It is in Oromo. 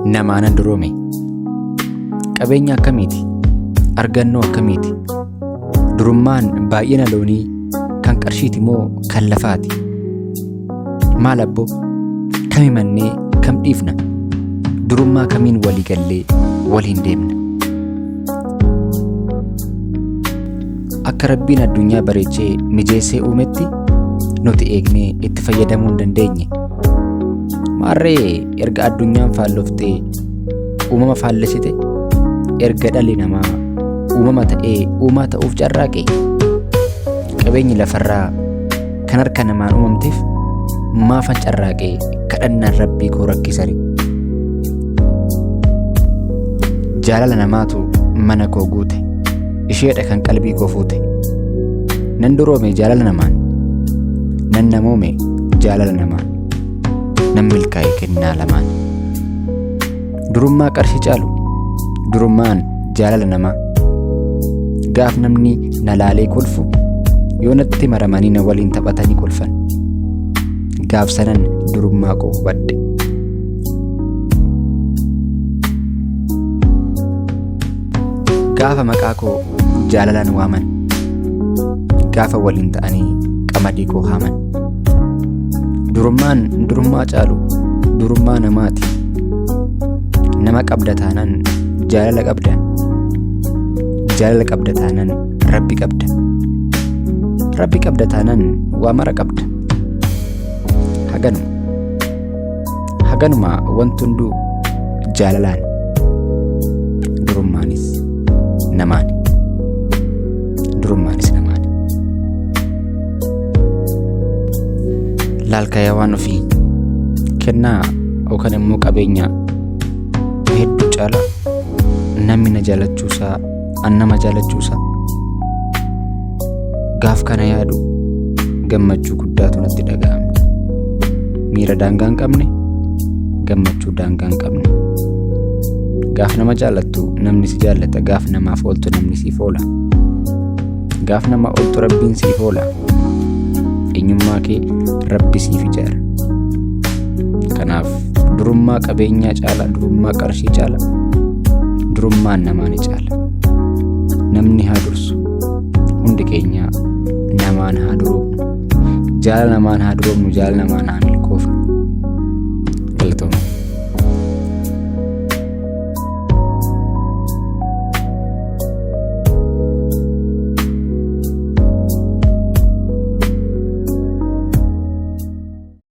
Namaanan duroome. Qabeenya akkamiiti? Argannoo akkamiiti? Durummaan baay'ina loonii kan qarshiiti moo kan lafaati? Maal abboo? Kam himannee kam dhiifna? Durummaa kamiin walii gallee waliin deemna? Akka Rabbiin addunyaa bareechee mijeessee uumetti nuti eegnee itti fayyadamuu hin dandeenye. Maarree erga addunyaan faalloftee uumama faallessite, erga dhalli namaa uumama ta'ee uumaa ta'uuf carraaqe, qabeenyi lafarraa kan harka namaan uumamteef maafan carraaqee kadhannaan Rabbii koo rakkisare. Jaalala namaatu mana koo guute, isheedha kan qalbii koo fuute. Nan duroome jaalala namaan, nan namoome jaalala namaan, nan milkaa'e kennaa lamaan. Durummaa qarshii caalu, durummaan jaalala namaa. Gaaf namni na laalee kolfu, yoo natti maramanii na waliin taphatanii kolfan. Gaaf sanan durummaa koo hubadhe. Gaafa maqaa koo jaalalaan waaman, gaafa waliin ta'anii qamadii koo haaman. Durummaan durummaa caalu durummaa namaati. Nama qabda taanaan jaalala qabda. Jaalala qabda taanaan Rabbi qabda. Rabbi qabda taanaan waa mara qabda. Haganuma. Haganuma wanti hunduu jaalalaan. Durummaanis namaani. Durummaanis namaani. Laalkayaa waan ofii kennaa yookaan immoo qabeenya hedduu caala namni na jaalachuusaa an nama jaalachuusaa gaaf kana yaadu gammachuu guddaatu natti dhaga'ama. Miira daangaa hin qabne, gammachuu daangaa hin qabne. Gaaf nama jaallattu namni si jaallata, gaaf namaaf ooltu namni siif oola. Gaaf nama ooltu Rabbiin siif oola. Eenyummaa kee Rabbi siif ijaara. Kanaaf durummaa qabeenyaa caala, durummaa qarshii caala, durummaan namaa ni caala. Namni haa dursu. Hundi keenya namaan haa duroomnu. Jaalala namaan haa duroomnu, jaalala namaan haa milkoomnu.